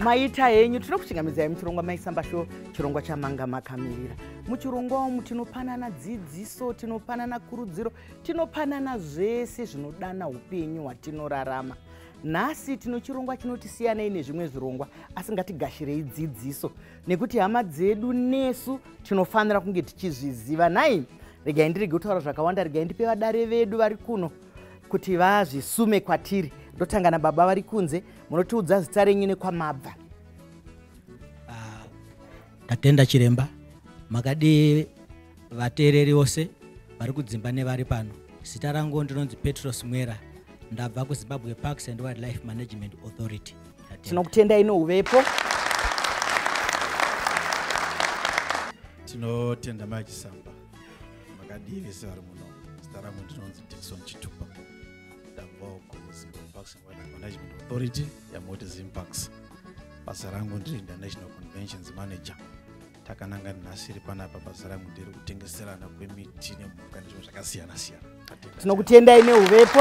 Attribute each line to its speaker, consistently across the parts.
Speaker 1: Maita henyu, tinokuchingamidzai muchirongwa Maisamba Show, chirongwa chamanga makamirira. Muchirongwa umu tinopanana dzidziso, tinopanana kurudziro, tinopanana zvese zvinodana upenyu hwatinorarama. Nhasi tino chirongwa chinoti siyanei nezvimwe zvirongwa, asi ngatigashirei dzidziso nekuti hama dzedu nesu tinofanira kunge tichizviziva. Nhai, regai ndirege kutaura zvakawanda, regai ndipe vadare vedu vari kuno kuti vazvisume kwatiri. Ndotanga nababa vari kunze, munotiudza zita renyu nekwamabva.
Speaker 2: Tatenda chiremba, makadii vateereri vose vari kudzimba nevari pano. Zita rangu ndinonzi Petros Mwera, ndabva kuZimbabwe Parks and Wildlife Management Authority.
Speaker 1: Tinokutendai nouvepo.
Speaker 3: Tinotenda Mai Chisamba, makadii vese vari muno. Zita rangu ndinonzi Dickson Chitupa, ndabvawo kuZimbabwe Parks and Wildlife Management Authority yamoti Zimparks. Basa rangu ndiri International Conventions Manager. Takananga nhasi iri panapa, basa rangu ndiri kutengeserana kwemiti nemhuka nezvimwe zvakasiyana siyana.
Speaker 1: Tinokutendai neuvepo.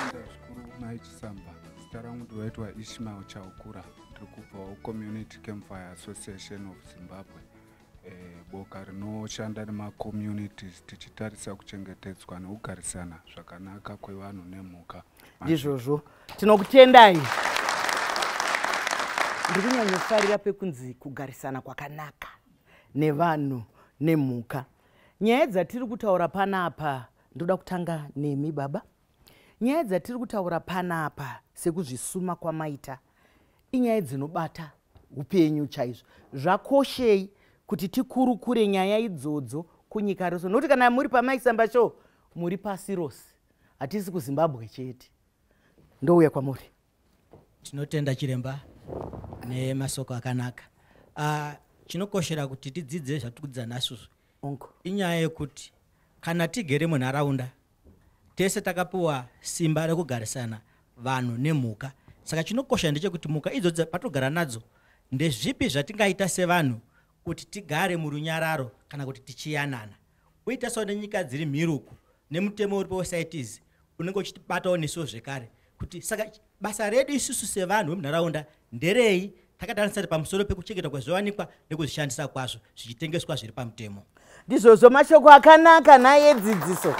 Speaker 4: Zvikuru Mai Chisamba, zita rangu ndinoitwa Ishmael Chaukura, ndiri kubvawo Community Campfire Association of Zimbabwe, boka rinoshanda nemacommunities tichitarisa kuchengetedzwa nekugarisana zvakanaka kwevanhu nemhuka.
Speaker 1: Ndizvozvo, tinokutendai. Ndiri kunyanyofarira pekunzi kugarisana kwakanaka nevanhu nemhuka. Nyaya dzatiri kutaura panapa, ndoda kutanga nemi baba. Nyaya dzatiri kutaura panapa sekuzvisuma kwamaita inyaya dzinobata upenyu chaizvo. Zvakoshei kuti tikurukure nyaya idzodzo kunyika rose, nokuti kana muri paMaisamba Show muri pasi rose, hatisi kuZimbabwe chete. Ndouya kwamuri.
Speaker 2: Tinotenda chiremba nemasoko akanaka. Chinokoshera kuti tidzidze zvatiri kudzidza nhasi inyaya yekuti kana tigere munharaunda tese takapiwa simba rekugarisana vanhu nemhuka. Saka chinokosha ndechekuti mhuka idzodzo patogara nadzo ndezvipi zvatingaita sevanhu kuti tigare murunyararo kana kuti tichiyanana. Uita sawo nenyika dziri mhiruku nemutemo uripo weCITES unenge uchitibatawo nesuwo zvekare, kuti saka basa redu isusu sevanhu vemunharaunda nderei takatarisana pamusoro pekuchengetwa kwezviwanikwa nekuzvishandisa kwazvo zvichitengeswa zviri pamutemo.
Speaker 1: Ndizvozvo, mashoko akanaka naye dzidziso.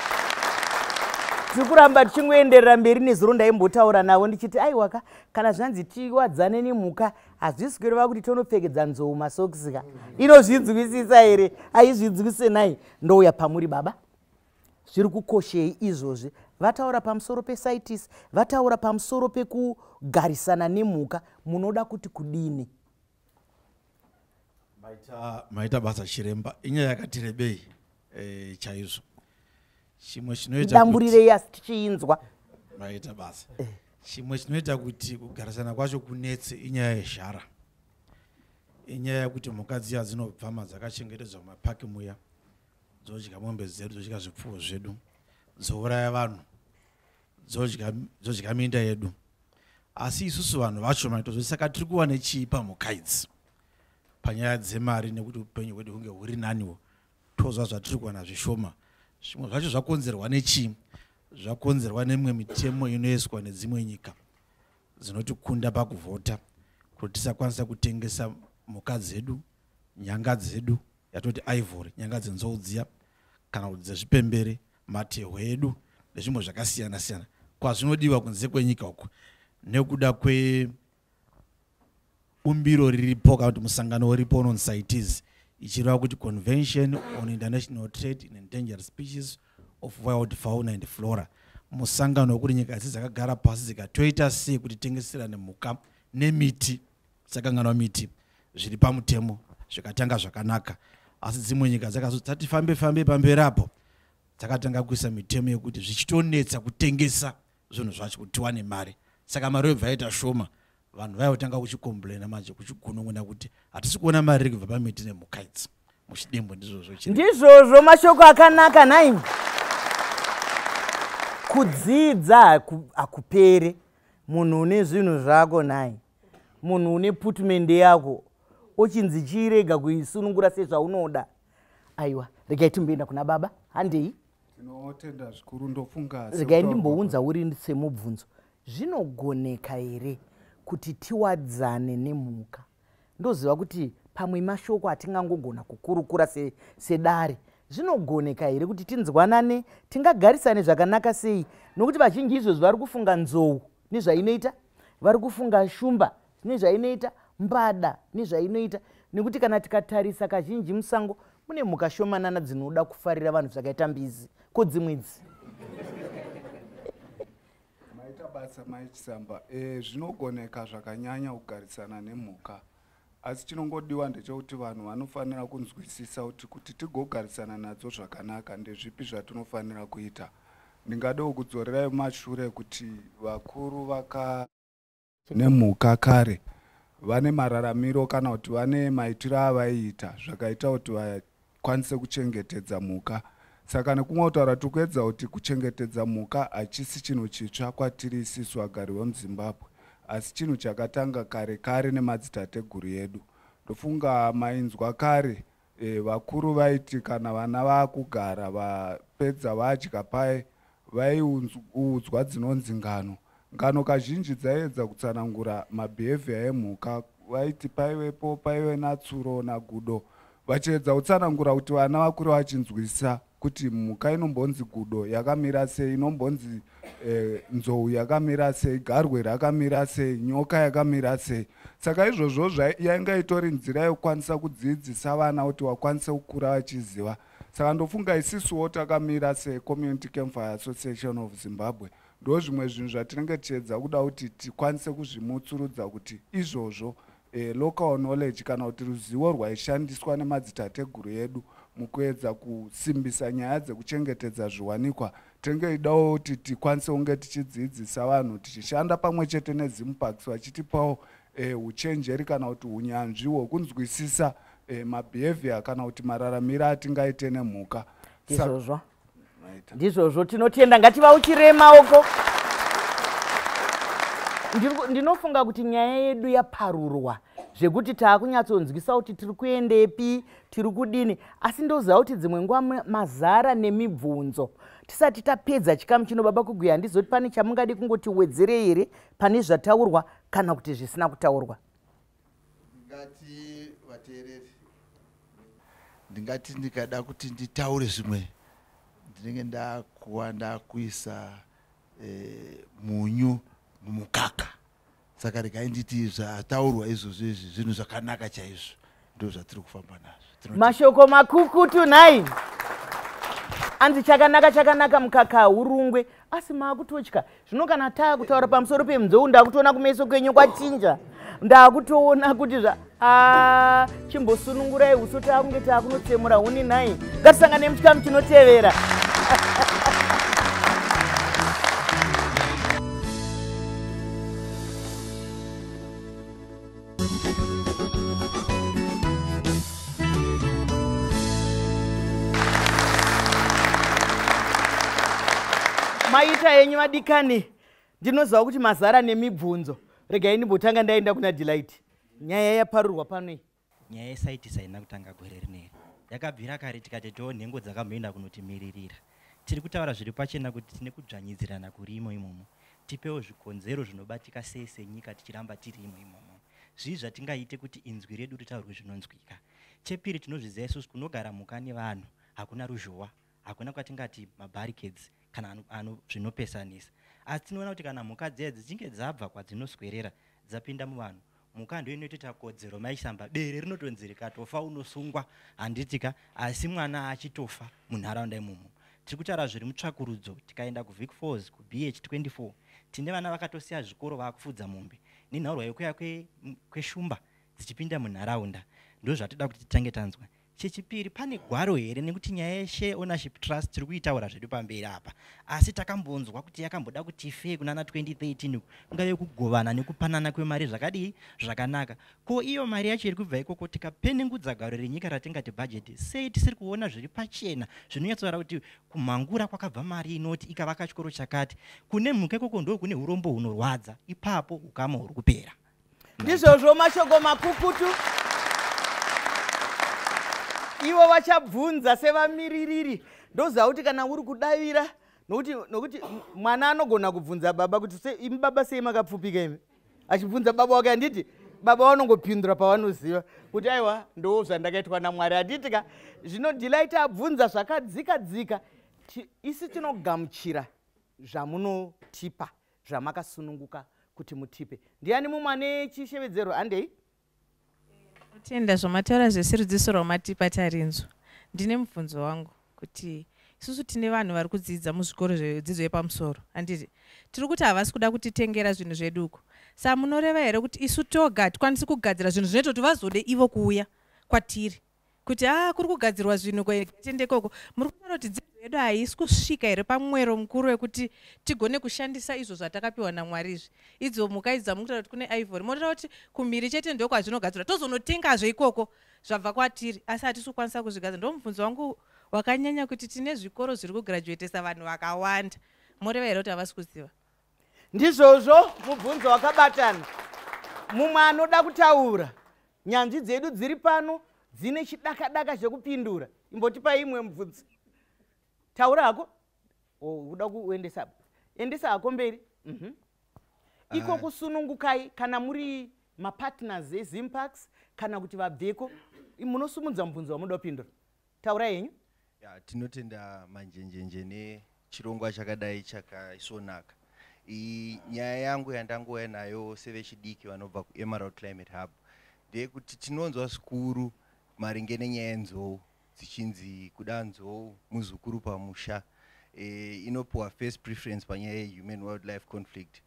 Speaker 1: Tiri kuramba tichingoenderera mberi. Nezuro ndaimbotaura navo ndichiti aiwaka, kana zvanzi tiwadzane nemhuka hazvisi kureva kuti tonopfekedza nzou masokisi ka. Inozvinzwisisa here? Aizvinzwise nai. Ndouya pamuri baba, zviri kukoshei izvozvi? Vataura pamusoro peCITES, vataura pamusoro pekugarisana nemhuka, munoda kuti kudini?
Speaker 3: Maita basa chiremba, inyaya yakati rebei chaizvo. Chimwe chinoita
Speaker 1: damburirei asi tichiinzwa.
Speaker 3: Maita basa. Chimwe chinoita kuti kugarisana kwacho kunetse inyaya yezhara, inyaya yekuti mhuka dziya dzinobvama dzakachengetedzwa mumapaki muya, dzodya mombe dzedu, dzodya zvipfuwo zvedu, dzouraya vanhu, dzodya minda yedu. Asi isusu vanhu vacho maitozvo, saka tiri kuva nechii pamhuka idzi panyaya dzemari, nekuti upenyu hwedu hunge huri naniwo, tozva zvatiri kuwana zvishoma. Zvimwe zvacho zvakonzerwa nechii? Zvakonzerwa nemimwe mitemo inoiswa nedzimwe nyika dzinotikunda pakuvhota, kuti tisakwanisa kutengesa mhuka dzedu, nyanga dzedu, yatoti ivory, nyanga dzenzou dziya kana kuti dzezvipembere, matehwe edu nezvimwe zvakasiyana siyana kwazvinodiwa kunze kwenyika uko, nekuda kwebumbiro riripo kana kuti musangano uripo unonzi CITES, ichireva kuti Convention on International Trade in Endangered Species of Wild Fauna and Flora. Musangano wekuti nyika idzi dzakagara pasi dzikatoita sei kuti tengeserane mhuka nemiti, sakanganwa miti, zviri pamutemo, zvikatanga zvakanaka. Asi dzimwe nyika dzakazoti fambe fambe pamberi apo, dzakatanga kuisa mitemo yekuti zvichitonetsa kutengesa zvinhu zvacho kuti tiwane mari. Saka mari yobva yaita shoma, vanhu vaitanga kuchikomplaina manje, kuchigunun'una kuti hatisi kuona mari iri kubva pamiti nemhuka idzi. Muchidimbu ndizvozvo.
Speaker 1: Ndizvozvo, mashoko akanaka nai. Kudzidza hakupere. Munhu une zvinhu zvako nai, munhu une putumende yako, uchinzi chirega kuisunungura sezvaunoda. Aiwa, regai timboenda kuna baba, handei.
Speaker 4: Tinotenda zvikuru. Ndofunga
Speaker 1: regai ndimbounza uri semubvunzo. Zvinogoneka here kuti tiwadzane nemhuka? Ndoziva kuti pamwe mashoko atingangogona kukurukura sedare. Zvinogoneka here kuti tinzwanane, tingagarisane zvakanaka sei? Nokuti vazhinji izvozvi vari kufunga nzou nezvainoita, vari kufunga shumba nezvainoita, mbada nezvainoita. Nekuti kana tikatarisa kazhinji musango mune mhuka shomanana dzinoda kufarira vanhu zvakaita mbizi. Ko dzimwe idzi?
Speaker 4: Maita basa Mai Chisamba. Zvinogoneka zvakanyanya kugarisana nemhuka. Asi chinongodiwa ndechekuti vanhu vanofanira kunzwisisa kuti tigogarisana nadzo zvakanaka ndezvipi zvatinofanira kuita. Ndingadewo kudzorerai mashure kuti vakuru vaka nemhuka kare vane mararamiro kana kuti vane maitiro avaiita zvakaita kuti vakwanise kuchengetedza mhuka. Saka nekumwe kutaura tiri kuedza kuti kuchengetedza mhuka hachisi chinhu chitsva kwatiri isisu vagari vemuZimbabwe, asi chinhu chakatanga kare kare nemadzitateguru edu. Ndofunga mainzwa kare vakuru vaiti kana vana vaakugara vapedza vadya paye vaiudzwa dzinonzi ngano. Ngano kazhinji dzaiedza kutsanangura mabehavior emhuka. Vaiti paivepo paive natsuro nagudo, vachiedza kutsanangura kuti vana vakuru vachinzwisisa kuti mhuka inombonzi gudo yakamira sei, inombonzi nzou yakamira sei, garwe rakamira sei, nyoka yakamira sei. Saka izvozvo yainga itori nzira yekukwanisa kudzidzisa vana kuti vakwanise kukura vachiziva. Saka ndofunga isisuwo takamira seCommunity Campfire Association of Zimbabwe, ndo zvimwe zvinhu zvatinenge tichiedza kuda kuti tikwanise kuzvimutsurudza kuti izvozvo local knowledge kana kuti ruzivo rwaishandiswa nemadzitateguru edu mukuedza kusimbisa nyaya dzekuchengetedza zviwanikwa, tinenge idawo kuti tikwanise kunge tichidzidzisa vanhu tichishanda pamwe chete neZimparks vachitipawo uchenjeri kana kuti unyanzvi hwekunzwisisa mabehavior kana kuti mararamiro atingaite nemhuka.
Speaker 1: Ndizvozvo. Ndizvozvo, tinotenda. Ngativauchirei maoko. Ndinofunga kuti nyaya yedu yaparurwa zvekuti taakunyatsonzwisa kuti tiri kuendepi, tiri kudini. Asi ndoziva kuti dzimwe nguva mazara nemibvunzo. Tisati tapedza chikamu chino, Baba Kuguya, handizoti pane chamungadi kungoti wedzerei here pane zvataurwa kana kuti zvisina kutaurwa?
Speaker 5: Ndingati vateereri, ndingati ndikada kuti nditaure zvimwe ndinenge ndakuwa ndakuisa munyu mumukaka. Saka regai nditi zvataurwa izvozvo izvi zvinhu zvakanaka chaizvo, ndo zvatiri kufamba nazvo.
Speaker 1: Mashoko makukutu nhai. Anzi chakanaka chakanaka mukaka haurungwe, asi maakutotya. Zvino kana taakutaura pamusoro pemnzou ndakutoona kumeso kwenyu kwachinja. Ndakutoona kuti chimbosunungurai uso taakunge taakunotsemura huni nhai. Ngatisangane muchikamu chinotevera. Maita yenyu vadikani, ndinoziva kuti mazara nemibvunzo. Regai ndimbotanga ndaenda kuna Delight. Nyaya yaparurwa pano iyi.
Speaker 6: Nyaya yeCITES haina kutanga gore rineri. Yakabvira kare tikati tiwo nhengo dzakamboenda kunotimiririra. Tiri kutaura zviri pachena kuti tine kudzvanyidzirana kurimo imomo. Tipewo zvikonzero zvinobatika sei senyika tichiramba tirimo imomo. Zvii zvatingaite kuti inzwi redu ritaurwe zvinonzwika. Chepiri tinozviziva isusu kunogara mhuka nevanhu hakuna ruzhowa, hakuna kwatingati mabarricades kana zvinopesanisa. Asi tinoona kuti kana mhuka dziya dzichinge dzabva kwadzinoswerera dzapinda muvanhu, mhuka ndiyo inotoita kodzero maisamba, bere rinotonzi rikatofa unosungwa, handitika, asi mwana achitofa munharaunda imomo. Tiri kutaura zviri mutsvakurudzo, tikaenda kuVic Falls, kuBH24, tine vana vakatosiya zvikoro vaakufudza mombe nenhaurwa yekuya kweshumba dzichipinda munharaunda. Ndo zvatinoda kuti titange tanzwa. Chechipiri, pane gwaro here nekuti nyaya yeshare ownership trust tiri kuitaura zvedu pamberi apa, asi takambonzwa kuti yakamboda kuti ife kunana 2013, kungave kugovana nekupanana kwemari zvakadii zvakanaka. Ko iyo mari yacho iri kubva ikoko, tikapenengudza gwaro renyika ratingati bhajeti, sei tisiri kuona zviri pachena zvinonyatsotaura kuti kumhangura kwakabva mari inoti ikavaka chikoro chakati, kune mhuka ikoko ndo kune urombo hunorwadza, ipapo hukama huri kupera.
Speaker 1: Ndizvozvo mashoko makukutu. Ivo vachabvunza sevamiririri. Ndoziva kuti kana uri kudavira, Nokuti mwana anogona kubvunza baba kuti imi baba sei makapfupika imi, achibvunza baba wake, handiti? Baba vanongopindura pavanoziva kuti aiwa, ndo zvandakaitwa naMwari, handiti ka? Zvino Delight abvunza zvakadzika dzika. Isi tinogamuchira zvamunotipa, zvamakasununguka kuti mutipe. Ndiani mumwe ane chishevedzero? Handei.
Speaker 7: Tenda zvamataura zvese, rudzidziso rwamatipa tarinzwa. Ndine mubvunzo wangu kuti isusu tine vanhu vari kudzidza muzvikoro zvedzidzo yepamusoro, handiti? Tiri kuti havasi kuda kutitengera zvinhu zvedu uko. Sa munoreva here kuti isu toga hatikwanisi kugadzira zvinhu zvinoita kuti vazode ivo kuuya kwatiri, kuti a kuri kugadzirwa zvinhu tende ikoko? Muri kutaura kuti dzidzo yedu haisi kusvika here pamwero mukuru wekuti tigone kushandisa izvo zvatakapiwa naMwari izvi? Idzo mhuka idzi dzamuri kutaura kuti kune ivory, motaura kuti kumhiri chete ndokwazvinogadzirwa, tozonotengazve ikoko zvabva kwatiri, asi hatisi kukwanisa kuzvigadzira. Ndo mubvunzo wangu wakanyanya, kuti tine zvikoro zviri kugraduatesa vanhu vakawanda, moreva here kuti havasi kuziva?
Speaker 1: Ndizvozvo, mubvunzo wakabatana. Mumwe anoda kutaura? Nyanzvi dzedu dziri pano dzine chidakadaka chekupindura. Imbotipai imwe mubvunzo. Taura hako. Uda kuendesa, endesa hako mberi. Iko kusunungukai kana muri mapartners eZimparks kana kuti vabveko, munosumudza mubvunzo wamunoda kupindura. Taura henyu.
Speaker 8: Ya, tinotenda Manjenjenje nechirongwa chakadai chakaisvonaka. Nyaya yangu yandangouya nayo sevechidiki vanobva kuEmerald Climate Hub ndeyekuti tinonzwa zvikuru maringe nenyaya yenzou, dzichinzi kuda nzou muzukuru pamusha, inopiwa first preference panyaya yehuman wildlife conflict,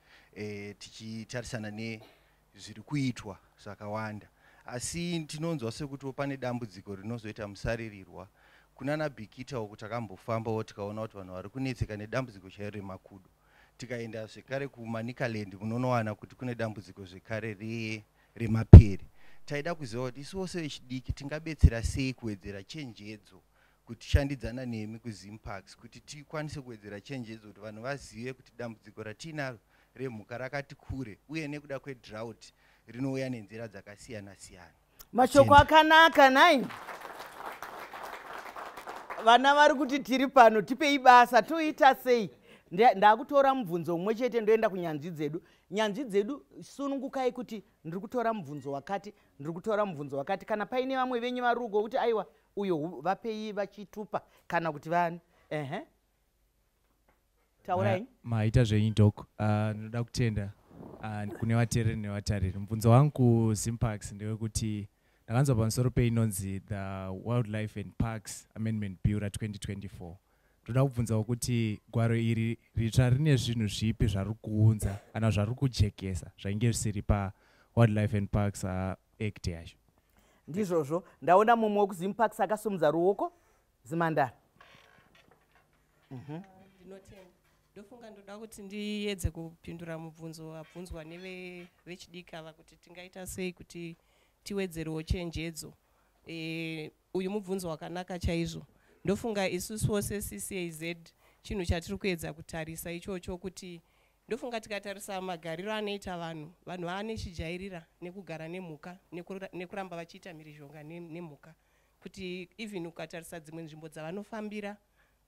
Speaker 8: tichitarisana nezviri kuitwa zvakawanda. Asi tinonzwa sekutiwo pane dambudziko rinozoita musaririrwa kunana Bikita uku. Takambofambawo tikaona kuti vanhu vari kunetseka nedambudziko chairo remakudo. Tikaenda zvekare kuManicaland, munonowana kuti kune dambudziko zvekare remapere. Taida kuziva kuti isuwo sevechidiki tingabetsera sei kuwedzera chenjedzo, kutishandidzana nemi kuZimparks, kuti tikwanise kuwedzera chenjedzo kuti vanhu vazive kuti dambudziko ratinaro remhuka rakati kure, uye nekuda kwedrought rinouya nenzira dzakasiyana siyana.
Speaker 1: Mashoko akanaka. Nai vana vari kuti tiri pano, tipei basa, toita sei? Ndakutora mubvunzo mumwe chete, ndoenda kunyanzvi dzedu. Nyanzvi dzedu, sunungukai kuti ndiri kutora mubvunzo wakati, ndiri kutora mubvunzo wakati. Kana paine vamwe venyu vari uko kuti aiwa, uyo vapei vachitupa kana kuti vani. Ehe, taurai.
Speaker 9: Maita zvenyu, Doc. Ndinoda kutenda kune vateereri nevatariri. Mubvunzo wangu kuZimparks ndewekuti ndakanzwa pamusoro peinonzi the Wildlife and Parks Amendment Bill ra2024. Ndoda kubvunzawo kuti gwaro iri ritsva rine zvinhu zvipi zvari kuunza kana zvari kujekesa zvainge zvisiri paWildlife and Parks Act yacho?
Speaker 1: Ndizvozvo. Ndaona mumwe wekuZimparks akasumudza ruoko, zimandara.
Speaker 10: Ndinotenda. Ndofunga ndoda kuti ndiedze kupindura mubvunzo wabvunzwa nevechidiki ava, kuti tingaita sei kuti tiwedzerewo chenjedzo. Uyu mubvunzo wakanaka chaizvo. Ndofunga isusuwo seCCAZ chinhu chatiri kuedza kutarisa ichocho, kuti ndofunga tikatarisa magariro anoita vanhu, vanhu vaane chijairira nekugara nemhuka, nekuramba vachiita mhirizhonga nemhuka, kuti even ukatarisa dzimwe nzvimbo dzavanofambira,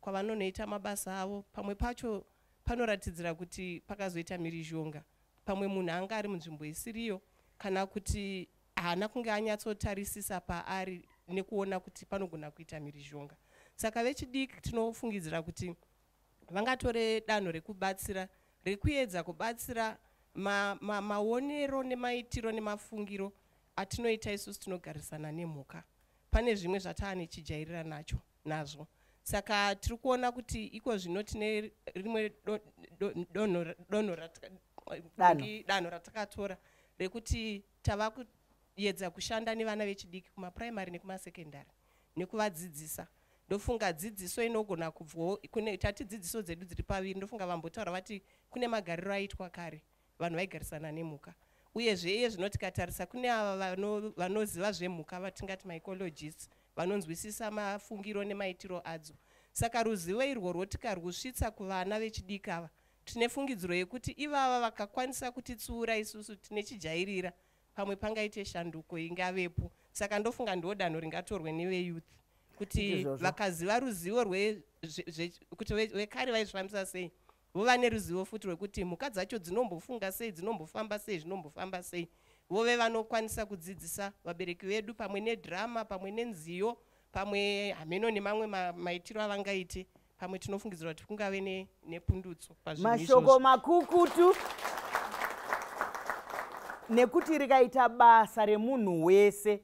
Speaker 10: kwavanonoita mabasa avo, pamwe pacho panoratidzira kuti pakazoita mhirizhonga, pamwe munhu anga ari munzvimbo isiriyo, kana kuti haana kunge anyatsotarisisa paari nekuona kuti panogona kuita mhirizhonga. Saka vechidiki tinofungidzira kuti vangatore danho rekubatsira, rekuedza kubatsira maonero nemaitiro nemafungiro atinoita isusu tinogarisana nemhuka. Pane zvimwe zvataane chijairira nacho nazvo. Saka tiri kuona kuti iko zvino tine rimwe
Speaker 1: Danho.
Speaker 10: Danho ratakatora rekuti tava kuedza kushanda nevana vechidiki kumapuraimari nekumasekendari nekuvadzidzisa. Ndofunga dzidziso inogona kubvawo kune tati dzidziso dzedu dziri paviri. Ndofunga vambotaura vati kune magariro aitwa kare, vanhu vaigarisana nemhuka. Uyezve iye zvino tikatarisa kune ava vanoziva zvemhuka, vatingati maecologists, vanonzwisisa mafungiro nemaitiro adzo. Saka ruzivo irworwo tikarwusvitsa kuvana vechidiki ava, tine fungidziro yekuti ivava vakakwanisa kutitsiura isusu tine chijairira, pamwe pangaite shanduko ingavepo. Saka ndofunga ndo danho ringatorwe neveyouth. Kuti
Speaker 1: Ndizvozvo.
Speaker 10: vakaziva ruzivo kuti vekare vaizvifambisa sei, vova neruzivo futi rwekuti mhuka dzacho dzinombofunga sei, dzinombofamba sei, zvinombofamba sei, vove vanokwanisa kudzidzisa vabereki vedu, pamwe nedhirama, pamwe nenziyo, pamwe hameno nemamwe maitiro avangaite. Pamwe tinofungidzira kuti kungave nepundutso pazvinhu
Speaker 1: Mashoko
Speaker 10: izvozvo.
Speaker 1: makukutu, nekuti rikaita basa remunhu wese,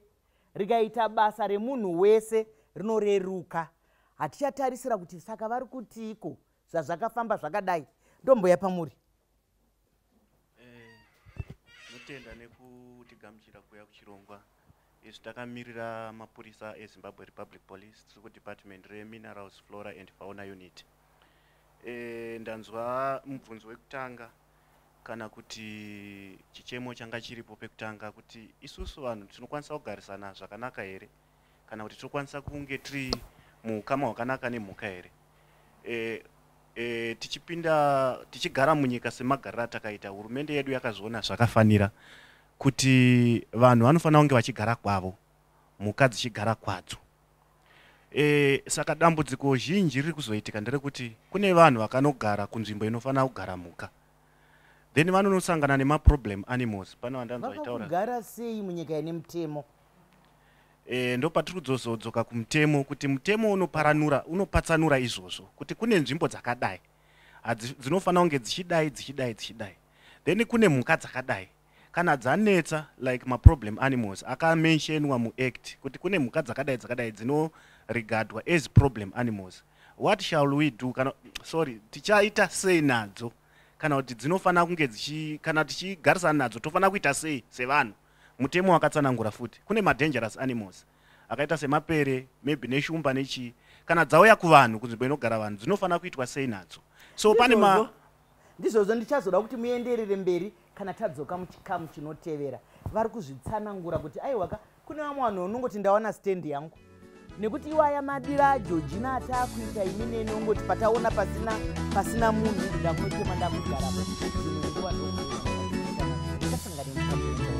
Speaker 1: rikaita basa remunhu wese rinoreruka. Hatichatarisira kuti saka vari kutiiko zvazvakafamba zvakadai. Ndomboya pamuri.
Speaker 11: Notenda nekutigamuchira kuuya kuchirongwa. Isu takamirira mapurisa eZimbabwe Republic Police, tiri kudepartment reminerals, flora and fauna unit. Ndanzwa mubvunzo wekutanga, kana kuti chichemo changa chiripo pekutanga, kuti isusu vanhu tinokwanisa kugarisana zvakanaka here, kana kuti tinokwanisa kunge tiri muukama hwakanaka nemhuka here. Tichipinda tichigara munyika semagariro atakaita, hurumende yedu yakazviona zvakafanira kuti vanhu vanofanira kunge vachigara kwavo, mhuka dzichigara kwadzo. Saka dambudziko zhinji riri kuzoitika nderekuti kune vanhu vakanogara kunzvimbo inofanira kugara mhuka, then vanonosangana nemaproblem animals. Pane vandanzwa vachitaura.
Speaker 1: Vakakugara sei munyika ine mutemo?
Speaker 11: Ndopatiri kudzozodzoka kumutemo, kuti mutemo unoparanura, unopatsanura izvozvo, kuti kune nzvimbo dzakadai dzinofanira kunge dzichidai, dzichidai, dzichidai, then kune mhuka dzakadai kana dzanetsa, like maproblem animals akamentionwa muact, kuti kune mhuka dzakadai dzakadai dzinoregardwa as problem animals. What shall we do? Kana, sorry, tichaita sei nadzo, kana kuti dzinofanira kunge dzichi, kana tichigarisana nadzo tofanira kuita sei sevanhu? Mutemo wakatsanangura futi kune madangerous animals akaita semapere, maybe neshumba nechii, kana dzauya kuvanhu, kunzvimbo inogara vanhu, dzinofanira kuitwa sei nadzo? So pane ma
Speaker 1: Ndizvozvo, ndichazoda kuti muenderere mberi kana tadzoka muchikamu chinotevera. Vari kuzvitsanangura kuti aiwaka, kune vamwe vanhu unongoti ndawana stendi yangu, nekuti iwaya madira aGeorgina ataakuita imi neni, ongoti pataona pasina munhu, ndakunotema, ndakugarapo. Dzimwe nguva ndotasangane muchikamu chinotevera.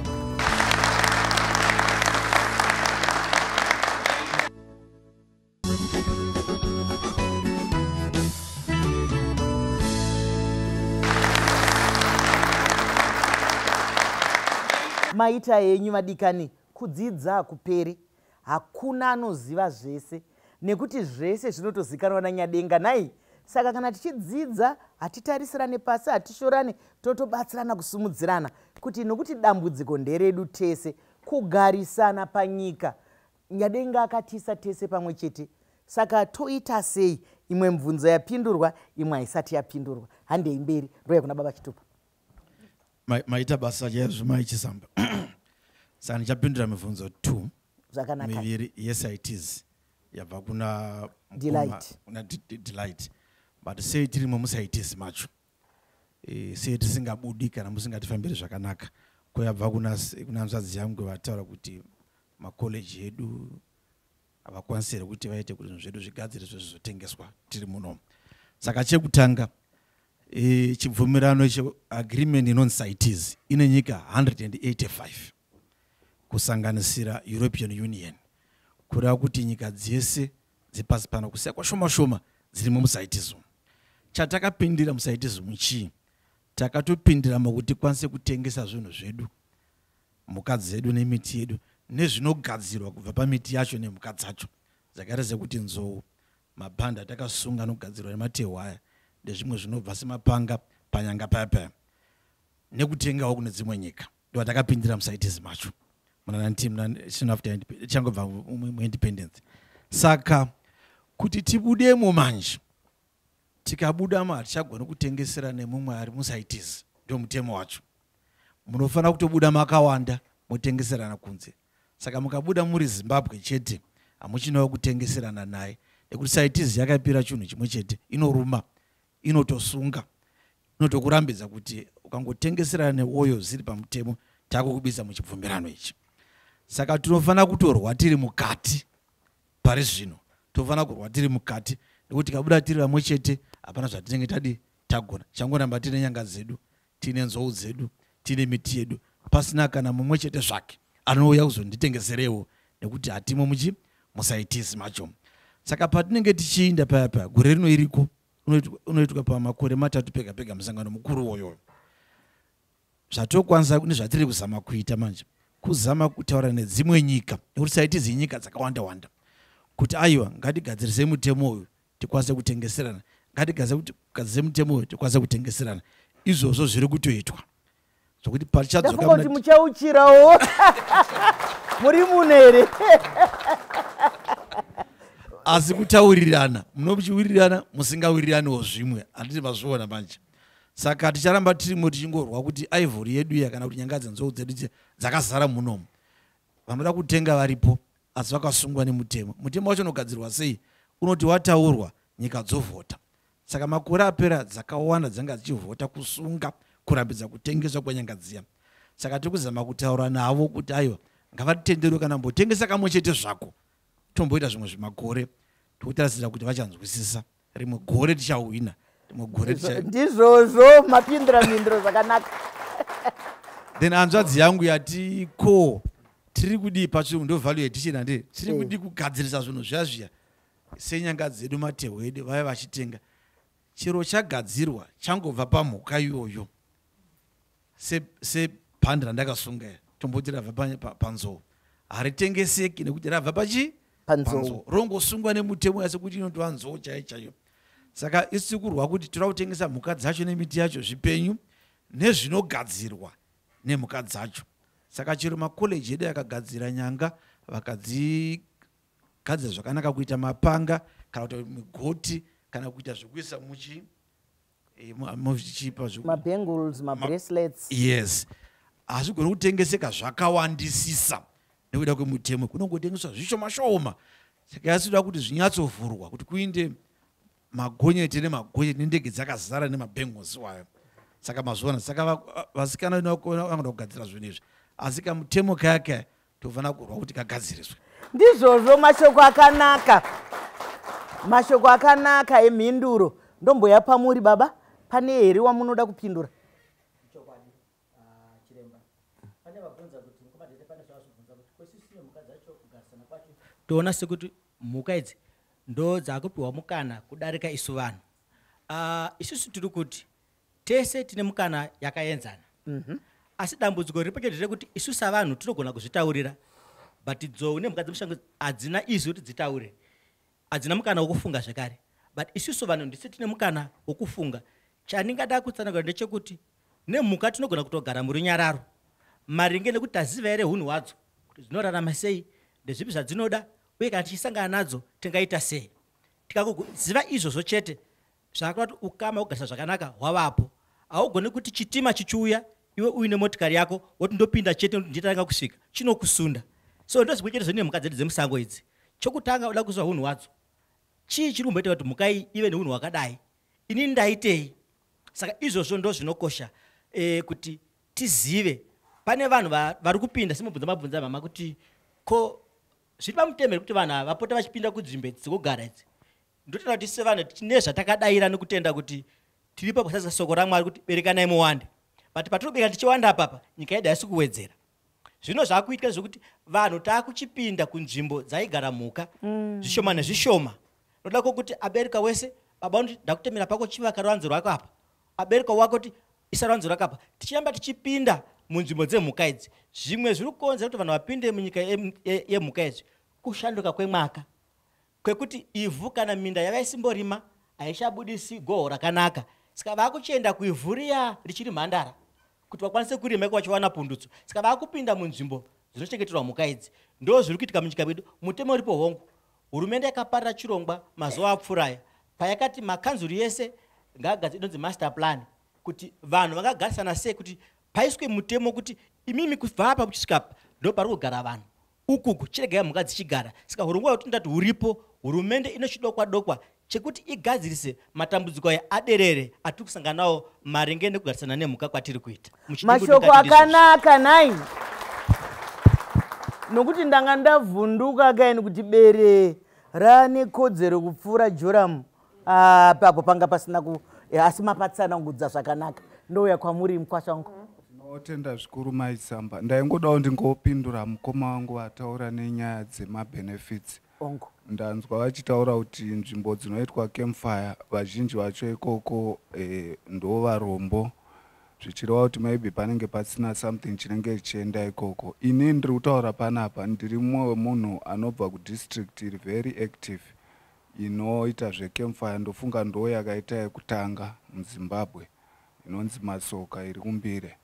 Speaker 1: Maita yenyu vadikani, kudzidza hakuperi, hakuna anoziva zvese, nekuti zvese zvinotozikanwa nanyadenga nai. Saka kana tichidzidza hatitarisirane pasi, hatishorane, totobatsirana kusumudzirana, kuti nokuti dambudziko nderedu tese, kugarisana panyika. Nyadenga akatisa tese pamwe chete, saka toita sei? Imwe mibvunzo yapindurwa, imwe haisati yapindurwa. Handei mberi, ndoya kuna baba Chitupa.
Speaker 3: Maita basa chaizvo mai Chisamba. Saka ndichapindura mibvunzo 2.
Speaker 1: Zvakanaka.
Speaker 3: Miviri yeCITES yabva kuna mukoma-
Speaker 1: Delight.
Speaker 3: Kuna Delight, but sei tirimo muCITES macho? Sei tisingabudi kana musingatifambiri zvakanaka? Koyabva kuna hanzvadzi yangu vataura kuti makoleji edu havakwanisi here kuti vaite kuti zvinhu zvedu zvigadziriswe zvizotengeswa tiri munomu. Saka chekutanga, chibvumirano cheagreement inonzi CITES ine nyika 185 kusanganisira European Union, kureva kuti nyika dzese dzepasi pano kusiya kwashoma shoma dzirimo muCITES umu. Chatakapindira muCITES umu chii? Takatopindira mukuti tikwanise kutengesa zvinhu zvedu, mhuka dzedu nemiti yedu, nezvinogadzirwa kubva pamiti yacho nemhuka dzacho, dzakaita sekuti nzou, mabhandi atakasunga anogadzirwa nematehwe aya, ndezvimwe zvinobva semapanga panyanga paya paya, nekutengawo kune dzimwe nyika. Ndo atakapindira muCITES macho muna 19 after tichangobva muindependence. Saka kuti tibudemo manje, tikabudamo hatichagoni kutengesera nemumwe ari muCITES, ndio mutemo wacho. Munofanira kutobuda makawanda motengeserana kunze. Saka mukabuda muri Zimbabwe chete hamuchinawo kutengeserana naye, nekuti CITES yakapira chinhu chimwe chete, inoruma, inotosunga, inotokurambidza kuti ukangotengeserana neoyo zviri pamutemo takukubisa muchibvumirano ichi. Saka tinofanira kutorwa tiri mukati pari zvino, tofanira kurwa tiri mukati, nekuti tikabuda tiri vamwe chete hapana zvatinenge tadi tagona. Changoramba tine nyanga dzedu, tine nzou dzedu, tine miti yedu, pasina kana mumwe chete zvake anouya kuzonditengeserewo, nekuti hatimo muCITES macho. Saka patinenge tichiinda paya paya, gore rino iriko, unoitwa pamakore 3 pega pega musangano mukuru woyoyo. Zvatokwanisa nezvatiri kuzama kuita manje, kuzama kutaura nedzimwe nyika, nekuti saitizi nyika dzakawanda wanda, kuti aiwa, ngatigadzirise mutemo uyu tikwanise kutengeserana, ngatigadzirise mutemo uyu tikwanise kutengeserana. Izvozvo zviri kutoitwa zvokuti patichadzoka
Speaker 1: Ndafunga kuti muchauchirawo muri muno here?
Speaker 3: Asi kutaurirana, munochiwirirana, musingawiriraniwo zvimwe, handiti mazviona manje. Saka ticharamba tirimo tichingorwa kuti ivory yedu iya kana kuti nyanga dzenzou dzedu dzakazara munomu, vanoda kutenga varipo, asi vakasungwa nemutemo. Mutemo wacho unogadzirwa sei? Unoti wataurwa, nyika dzovhota. Saka makore apera dzakawanda dzanga dzichivhota kusunga kurambidza kutengeswa kwenyanga dziya. Saka tiri kuzama kutaura navo kuti aiwa, ngavatitenderwe kana mbotengesa kamwe chete zvako, tomboita zvimwe zvimakore, tokutarisira kuti vachanzwisisa. Rimwe gore tichahwina, rimwe gore
Speaker 1: Ndizvozvo, mapindura mhinduro zvakanaka.
Speaker 3: Then hanzvadzi yangu yati ko tiri kudii pachirungu ndo value addition, handi tiri kudii kugadzirisa zvinhu zviya zviya senyanga dzedu, matehwe edu, vaya vachitenga chero chagadzirwa changobva pamhuka iyoyo, sebhandi randakasunga iri, tomboti rabva panzou, haritengeseki nekuti rabva pachi
Speaker 1: Panzou.
Speaker 3: Panzou. Rongosungwa nemutemo yase kuti inotova nzou chaiyo chaiyo. Saka isu tiri kurwa kuti toda kutengesa mhuka dzacho nemiti yacho zvipenyu nezvinogadzirwa nemhuka dzacho. Saka chero makoleji edu akagadzira nyanga, vakadzigadzira zvakanaka kuita mapanga kana kuita migoti kana kuita zvekuisa muchi muchipa
Speaker 1: Mabangles, mabracelets.
Speaker 3: Yes, hazvigoni kutengeseka zvakawandisisa nekuda kwemutemo, kunongotengeswa zvishoma shoma. Saka yasinoda kuti zvinyatsovhurwa kuti kuinde magonyeti nemagonyeti nendege dzakazara nemabangles wayo. Saka mazuva saka vasikana vanoda kugadzira zvinhu izvi, asi kamutemo kaya kaya tofanira kurwa kuti kagadziriswe.
Speaker 1: Ndizvozvo, mashoko akanaka, mashoko akanaka emhinduro. Ndomboya pamuri baba, pane here wamunoda kupindura?
Speaker 2: Chokwadi, chiremba, pane vabvunza kuti mukomadhete, pane zvavazvibvunza kuti kwesisi nemhuka dzacho kugarisana kwacho, toona sekuti mhuka idzi ndo dzakupiwa mukana kudarika isu vanhu. Isusu tiri kuti tese tine mukana yakaenzana. Asi dambudziko riripo chete rekuti isu savanhu tinogona kuzvitaurira, but nzou nemhuka dzemushango hadzina izwi kuti dzitaure, hadzina mukana wekufunga zvekare, but isusu vanhu ndisi tine mukana wekufunga. Chandingada kutsanangura ndechekuti nemhuka tinogona kutogara murunyararo maringe nekuti taziva here hunhu hwadzo, kuti dzinorarama sei, ndezvipi zvadzinoda, uye kana tichisangana nadzo tingaita sei. Tikakuziva izvozvo chete, zvakuda kuti ukama hugarisa zvakanaka hwavapo. Haugoni kuti chitima chichiuya, iwe uine motikari yako, woti ndopinda chete nditanga kusvika, chinokusunda. So ndozvimwe chete zvine mhuka dzedu dzemusango idzi. Chokutanga uda kuziva hunhu hwadzo, chii chiri kumboita kuti mhuka iyi ive neunhu hwakadai, inini ndaitei? Saka izvozvo ndo zvinokosha kuti tizive. Pane vanhu vari kupinda semubvunza mabvunza mama kuti ko zviri pamutemo here kuti vanhu ava vapota vachipinda kunzvimbo idzi dzekugara idzi. Ndotenda kuti sevanhu tine zvatakadaira nekutenda kuti tiripo kusasisa soko raMwari kuti berekanai muwande, but patinobereka tichiwanda apapa, nyika yedu haisi kuwedzera. Zvino zvakuitika zvekuti vanhu taakuchipinda kunzvimbo dzaigara mhuka zvishoma nezvishoma. Noda kwokuti abereka wese, baba unoti ndakutemera pako, chivaka ruvanze rwako apa, abereka wako kuti isa ruvanze rwako apa, tichiramba tichipinda munzvimbo dzemhuka idzi. Zvimwe zviri kukonzera kuti vanhu vapinde munyika yemhuka idzi kushanduka kwemwaka, kwekuti ivhu kana minda yavaisimborima haichabudisi goho rakanaka, saka vakuchienda kuivhu riya richiri mhandara kuti vakwanise kurima iko vachiwana pundutso. Saka vakupinda munzvimbo dzinochengeterwa mhuka idzi. Ndo zviri kuitika munyika medu. Mutemo uripo, hongu. Hurumende yakaparira chirongwa mazuva apfuura payakati makanzuru yese ngaagadzire inonzi master plan, kuti vanhu vangagarisana sei, kuti paiswe mutemo kuti imimi kubva apa kuchisvika apa ndo pari kugara vanhu, ukuku chiregai mhuka dzichigara. Saka hurongwa hwekuti ndati huripo, hurumende inochidokwa dokwa chekuti igadzirise matambudziko aya aderere atiri kusangana nawo maringe nekugarisana nemhuka kwatiri kuita. Muchidimbu
Speaker 1: Mashoko
Speaker 2: ndingati ndizvozvo.
Speaker 1: akanaka nai, nokuti ndanga ndavhunduka kaini kuti bere rane kodzero kupfuura Joramu. Papo panga pasina ku asi mapatsanangudza zvakanaka. Ndouya kwamuri mukwasha wangu.
Speaker 4: Tinotenda zvikuru Maisamba. Ndaingodawo ndingopindura mukoma wangu vataura nenyaya dzemabenefits.
Speaker 1: Ongo.
Speaker 4: Ndanzwa vachitaura kuti nzvimbo dzinoitwa campfire vazhinji vacho ikoko ndo varombo, zvichireva kuti maybe panenge pasina something chinenge chichienda ikoko. Ini ndiri kutaura panapa ndiri mumwe wemunhu anobva kudistrict iri very active inoita zvecampfire. Ndofunga ndo yakaita yekutanga muZimbabwe, inonzi Masoka, iri kuMbire.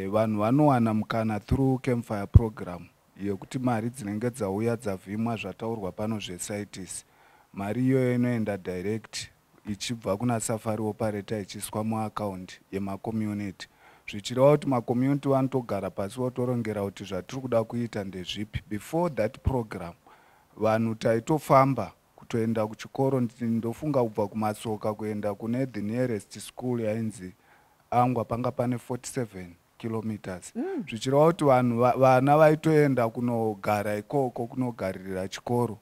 Speaker 4: Vanhu vanowana mukana through campfire program yekuti mari dzinenge dzauya dzavhimwa, zvataurwa pano zveCITES, mari iyoyo inoenda direct ichibva kuna safari operator ichiiswa muakaundi yemacommunity, zvichireva kuti macommunity vanotogara pasi votorongera kuti zvatiri kuda kuita ndezvipi. Before that program vanhu taitofamba kutoenda kuchikoro. Ndofunga kubva kuMasoka kuenda kune the nearest school yainzi Angwa panga pane 47 kilometers. Zvichireva kuti vanhu vana vaitoenda kunogara ikoko, kunogaririra chikoro.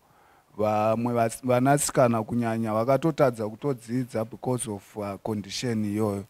Speaker 4: Vamwe vanasikana kunyanya vakatotadza kutodzidza because of condition iyoyo.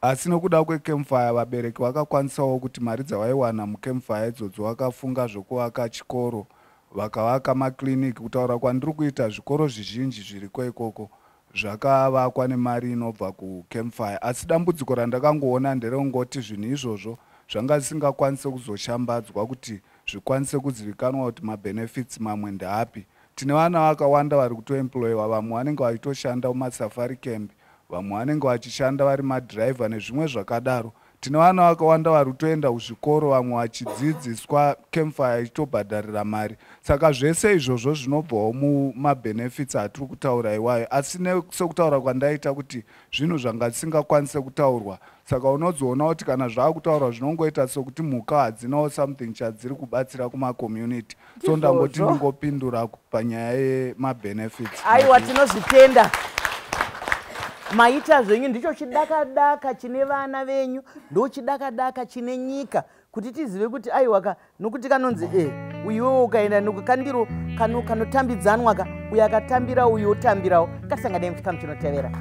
Speaker 4: Asi nokuda kwecampfire vabereki vakakwanisawo kuti mari dzavaiwana mucampfire idzodzo vakafunga zvokuvaka chikoro, vakavaka maclinic. Kutaura kwandiri kuita, zvikoro zvizhinji zviriko ikoko zvakavakwa nemari inobva kucampfire. Asi dambudziko randakangoona nderekungoti zvinhu izvozvo zvanga zvisingakwanisi kuzoshambadzwa kuti zvikwanise kuzivikanwa kuti mabenefits mamwe ndaapi. Tine vana vakawanda vari kutoemployiwa, vamwe vanenge vachitoshanda mumasafari camp, vamwe vanenge vachishanda vari madhiraivha nezvimwe zvakadaro. Tine vana vakawanda vari kutoenda kuzvikoro, vamwe vachidzidziswa, campfire ichitobhadharira mari. Saka zvese izvozvo zvinobvawo mumabenefits atiri kutaura iwayo. Asi sekutaura kwandaita kuti zvinhu zvanga zvisingakwanise kutaurwa, saka unozoona kuti kana zvakutaurwa zvinongoita sekuti mhuka hadzinawo something chadziri kubatsira kumacommunity. So ndangoti ndingopindura panyaya yemabenefits.
Speaker 1: Aiwa, tinozvitenda, maita zvenyu. Ndicho chidakadaka chine vana venyu, ndo chidakadaka chine nyika, kuti tizive kuti aiwaka, nokuti kanonzi uyiwewo ukaenda kandiro kanotambidzanwa ka, uyo akatambira uyu otambirawo. Ngatisanganei muchikamu chinotevera.